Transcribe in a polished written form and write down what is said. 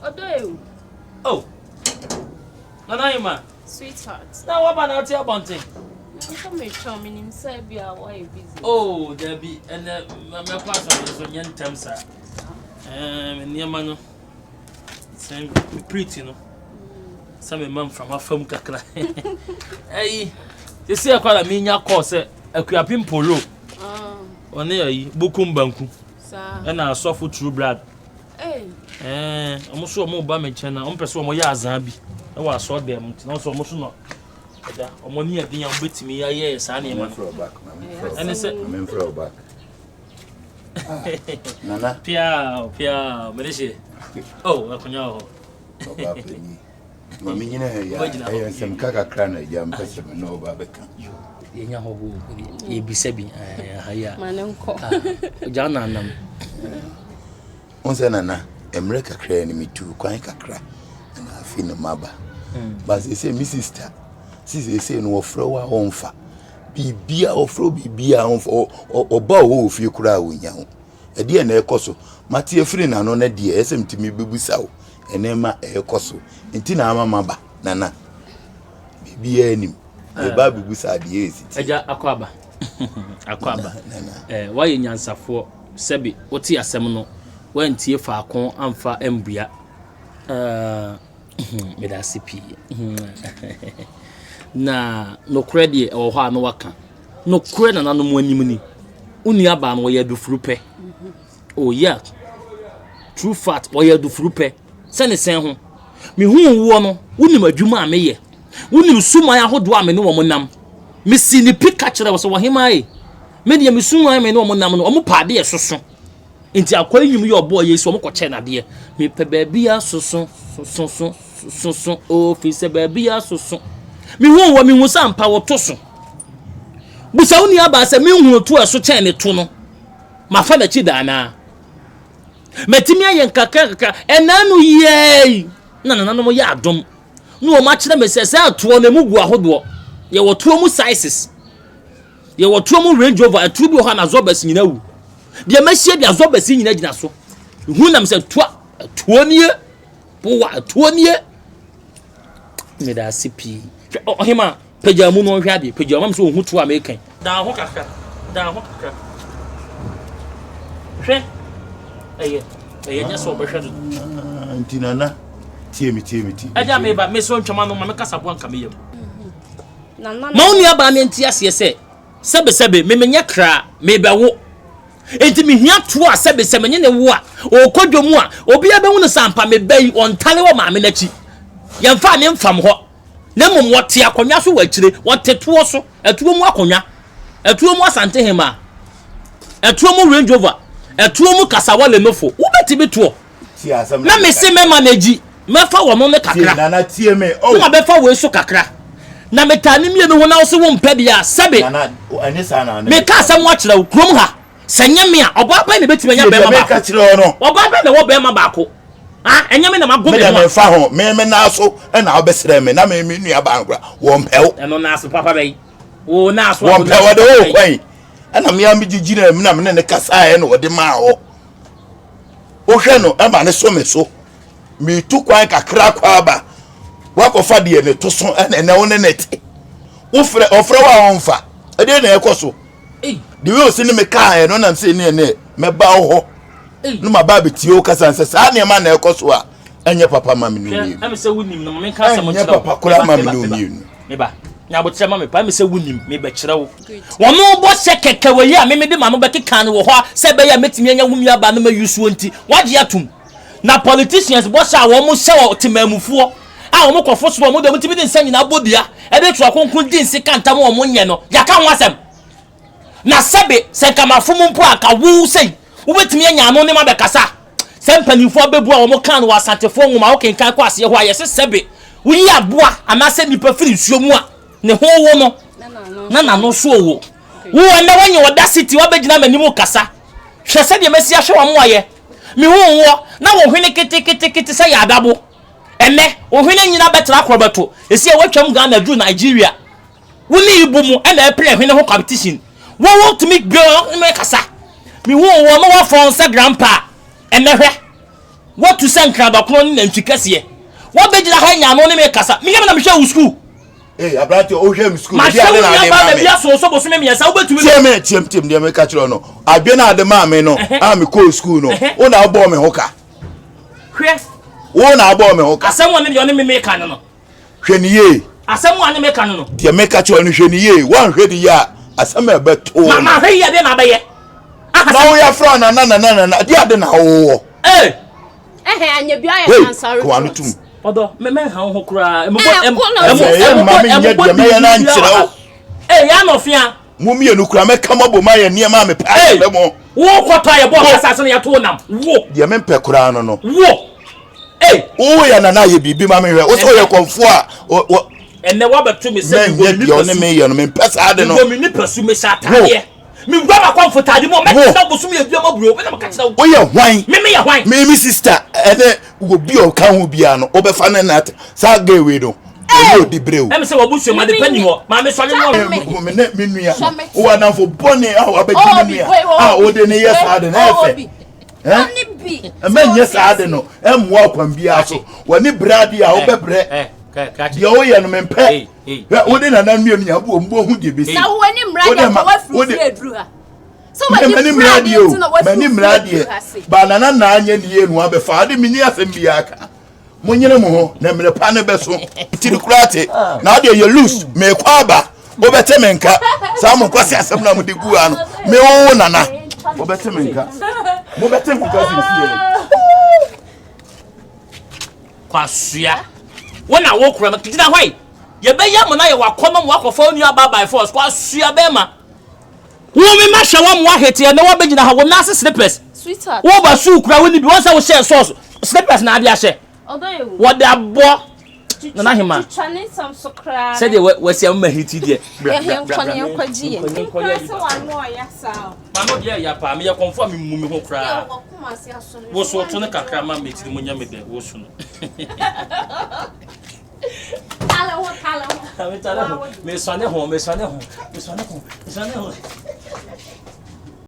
Ɔdɔ ewu. Oh. Nana Ahima. Sweetheart. Na waba na ɔte abɔnten. Nka metwɛn menim sɛ bi a woayɛ busy. Oh, dabi ɛnɛ mɛkɔ asɔre nso nyɛ ntɛm saa. Ɛɛ me nneɛma no sɛ me pretty no sɛ mema mframa fam kakra. Ɛyi sisi ɛkɔ na menya kɔɔ sɛ Akuapem Polo. Ah. Ɔne ayi Bukum Banku. Ɛna asɔfo True Blood. Ɛɛ, wɔn nso wɔn ba me nkyɛn na wɔn pɛ sɛ wɔn yɛ azaa bi ɛwɔ asɔr dɛm mu nti na wɔn nso na ɛda wɔn ani yɛ den a wɔn bɛtumi ayɛ saa nneɛma no. Ɛne sɛ. Nana. Piaa piaa mede hyɛ. Oh, akonnwa wɔ hɔ. Ɔbaa panyin. Ma me nyina ha yi a, ɛyɛ nsɛm ka kakra na agya mpɛ sɛ me ne ɔba bɛka. Yɛnya hɔ ho yɛbisa bi ha yi a. Ma ne nkɔ. Ɔgya na anam. Wo sɛ nana, mmerɛ kakra ni metuu kwan kakra na afei na maba. Hmm. Ba sɛ me sister, si sɛ no wɔfrɛ wo a wɔmfa. Biribia wɔfrɛ wo biribia wɔmfa. Ɔba wɔ hɔ fie koraa a wɔnya wo. Ɛdeɛn na ɛrekɔ so? Mate afiri n'ano no deɛ, ɛsɛ sɛ metumi bɛbusa wo nneɛma a ɛrekɔ so nti na ama maba, Nana. Biribiara nim. Meba abɛbusa adeɛ ɛsi ti. Agya akɔ aba. Akɔ aba. Eh, woayɛ nyansafoɔ sɛbe wote asɛm no woantie faako amfa ambua. Eh, meda ase pii. Na nokorɛ deɛ ɛwɔ hɔ a na waka. Nokorɛ nananom anim ni, wo nuabaa no ɔyɛ adufuru pɛ. Oh yeah, true fact, ɔyɛ adufuru pɛ. Sɛ ne sɛn ho. Mehuu woɔ no, wonim adwuma a meyɛ. Wonim suman ahodoɔ a me ne wɔn nam. Mesi ne pi ka kyerɛ wo sɛ, ɔhemaa e, me deɛ me suman me ne wɔn nam no, wɔn pɛ adeɛ soso. Nti akwa yi nnwom yi ɔbɔɔ yɛ yi sɛ wɔn kɔkyɛ no adeɛ. Mepɛ baabi a soso, soso, soso, oh, firi sɛ baabi a soso. Mehuu wɔ, mehu sɛ ampa woto so. Busa wo nuabaa sɛ menhunu to a ɛso kyɛn ne to no. Mafa n'akyi da anaa? Matumi ayɛ nkakrankakra. Ɛnaa no yiaa na nananom yɛ adom na wɔn akyerɛ me sɛ saa toɔ no emu gu ahodoɔ. Yɛwɔ toɔ mu sizes. Yɛwɔ toɔ mu Range Rover, ɛtoɔ bi wɔ hɔ a na zɔbɛs nyina wu. Deɛ mahyia deɛ zɔbɛs nyina gyina so. Hu nam sɛ toa, toɔ nie, powa, toɔ nie. Meda ase pii. Hwɛ ɔhema, pagya mu no ɔnhwɛ adeɛ, pagya mu sɛ ɔhu toɔ a mekan. Dan ho kakra, dan ho kakra. Hwɛ, ɛyɛ, ɛyɛ nyɛ sɛ ɔbɛhwɛ dodo. Ah, nti nana, tie me, tie me, tie me. Ɛgya meba, mesɛ ntwama no, ma me kasa boa nka meyam. Ma wo nuabaa no nte aseɛ sɛ, sɛbesɛbe, me menyɛ kra, merebɛwo. Enti mehia toɔ a sɛbe sɛ menye ne wo a, ɔrekɔ dwa mu a, obiara bɛhu no sɛ ampa me ba yi, ɔntare wɔ maame no akyi. Yɛmfaa ne mfam hɔ, na mmom wɔte akonnwa so wɔ akyire, wɔte toɔ so, ɛtoɔ mu akonnwa, ɛtoɔ mu Asantehemaa, ɛtoɔ mu Range Rover, ɛtoɔ mu Kasawa Lenovo. Wobɛtumi toɔ. Na mese mɛma no agyi, mɛfa wɔn no kakra, na mabɛfa wei so kakra, na metaa ne mmienu ho na wo se wompɛ deɛ a, sɛbe meka asɛm akyerɛ wo, kurom ha, sɛ nyɛ me a, ɔbaa bɛn na ɛbɛtumi anya bɛrima baako? Ɔbaa bɛn na ɛwɔ bɛrima baako? Ah, ɛnyɛ me na mago me ho a. Mede memfa ho, me me nan so na wobɛsrɛ me, na me me nua baa nkora, wɔmpɛ wo. Ɛno nan so papa bɛyi. Wo nan so. Wɔmpɛ wɔde wo kwan. Ɛna me a megyegyina mu na me ne ne kasaeɛ na wɔde maa hɔ. Wohwɛ no ɛma ne so me so. Metu kwan kakra kɔ aba. Woakɔfa deɛ ne to so ɛna ɛnɛ wo ne ne te. Wofrɛ ɔfrɛ wo a ɔmfa. Ɛdeɛ na ɛkɔ so. The way osi ne me kaa ɛno nam sɛ ne ɛnɛ mɛba wo hɔ. No ma ba abɛtie wo kasa sɛ saa nneɛma na ɛkɔ so a ɛnyɛ papa ma me ne mmienu. Ɛnyɛ papa koraa ma me ne mmienu. Meba. Nyabotrɛ ma me paa, mesɛ wonim, mebɛkyerɛ wo. Wɔn bɔhyɛ kɛkɛ wɔ yi a meme de m'ano bɛkeka no wɔ hɔ a sɛ ɛbɛyɛ a mɛtumi anya wo nuabaa no mayi soɔ nti, woagye atom. Na politicians bɔhyɛ a wɔn hyɛ wɔ temammufoɔ a wɔn kɔfo soro wɔn deɛ wɔn tumi de nsa nyinaa bɔ dua ɛde twerɛ kronkron di nse ka ntam wɔn nyɛ no, yɛaka ho asɛm. Na sɛbe sɛ nka mafom mpo a nka wo sei wobɛtumi anya ano ne mabɛkasa. Sɛ mpanimfoɔ abɛbu a wɔn kaa no wɔ Asantefoɔ nwoma a wokenkan kɔ aseɛ hɔ a yɛse sɛbe woyi aboa anaasɛ nipa firi nsuo mu a ne ho wo no na n'ano nso wo. Wo ɛnɛ woanya audacity woabɛgyina m'anim kasa. Hwɛ sɛdeɛ masi ahwɛ w'amoayɛ. Mehuu woɔ na wo hwene ketekete sɛ yɛ adabo. Ɛnɛ wo hwene nyina bɛtra korɔbɛto. Ɛsi a woatwam Ghana aduru Nigeria. Wo ne ibo mu na ɛpere hwene ho competition. Wo wo tumi bue me kasa. Me hu wo no wafɔn sɛ grandpa. Ɛnɛ hwɛ. Woatu sɛ nkradɔkono ne nantwi kɛseɛ. Woabɛgyina ha anya ano ne me kasa. Meyɛ me na mehwɛ wo sukuu. Ee, aberante, wohwɛ me sukuu. Mahwɛ wo nua baa baabi aso so bosome mmiɛnsa, wobɛtumi. Tie me, tie me, tie me, deɛ meka kyerɛ no. Adwene a ade maa me no, a mekɔɔ sukuu no, wo na wobɔɔ me ho ka. Hwɛ. Wo na wobɔɔ me ho ka. Asɛm a ne deɛ ɔne me meka no no. Hwɛ ne yie. Asɛm a ne meka no no. Deɛ meka kyerɛ no hwɛ ne yie. Woanhwɛ ne yie a, asɛm a ɛbɛto wo no. Ma mahwɛ yie adeɛ na abɛyɛ. Na woyɛ afra na na na na na deɛ ade na wowɔ. Ee. Ɛhɛn anya bi ayɛ kansa Hey, kɔ ano tum. Ɔdɔ, me mɛ ha wo ho koraa. Ɛmubɔ ɛm ɛmu ɛmu bɔ ɛmu bɔ deɛ mɛyɛ na nkyerɛ wo. Ee, yɛ anɔfia. Mo mmienu kura mɛka mo abom ayɛ nneɛma a mepɛ akyerɛ mo. Wo kɔtɔ a yɛbɔ ɔkasa ase na yɛto wo nam. Wo. Deɛ mempɛ koraa no no. Wo. Ee. Wo yɛ nana ayɛ biribi ma mehwɛ. Wo sɛ woyɛ kɔmfoɔ a. Ɛnɛ woabɛto me sɛ mewɔ me nipa su. Mɛnyɛ deɛ ɔne meyɛ no mempɛ saa de no. Mewɔ me nipa su mehyɛ ataadeɛ. Mewura m'akɔmfo taade mu a mɛtena bosom yɛ dua maburo. Me na meka kyerɛ wo. Woyɛ hwan? Me meyɛ hwan? Me me sister ɛne obi a ɔka ho biara no wobɛfa ne nat saa girl wei no ɔyɛ odi bere o. Ɛmi sɛ wɔbu suam ade pa ni hɔ maame sɔre mu. Me ne me nua no wowɔ adamfo bɔne a wabɛgye me nua a wode ne yɛ saa de no ɛfɛ. Ɛmɛ nyɛ saa de no ɛmmoa kwan biara so wɔne brɛ adeɛ a wobɛbrɛ deɛ woyɛ no mempɛ wode nana mmienu nya bo ɔmbɔ ho deɛ bɛsi na wowɔ ne mmara deɛ kɔ wafiri fie aduru ha sɛ wɔne mmara deɛ o mani mmara deɛ ba nana naa nyɛ ne yie no abɛfa ade menni asɛm biara ka monyere mo ho na mmerɛ pa no bɛso tiri koraa te na adeɛ yɛ loose meekɔ aba wobɛte me nka saa mo nkwasi asɛm na mode gu ha no me wo nana wobɛte me nka mobɛte me nka siesie Kwasua wo na wo kura gyina hɔ yi yɛbɛyɛ mo na yɛ wakɔnɔ mo akɔfa wo nua ba by force kwasua bɛrima wo me ma hyɛ wɔn mo ahete ɛnɛ wɔbɛgyina ha wo nan ase slippers wo ba suu kura wo ni bi wɔn sɛ wo hyɛ sɔɔso slippers na ade ahyɛ wɔde abɔ nana hema sɛdeɛ wasi ama hiti deɛ mano deɛ ya paa meyɛ kɔmfo a memu me ho koraa woso to no kakra ma metiri mu nyɛ me dɛ woso no mesane ho mesane ho mesane ho mesane ho.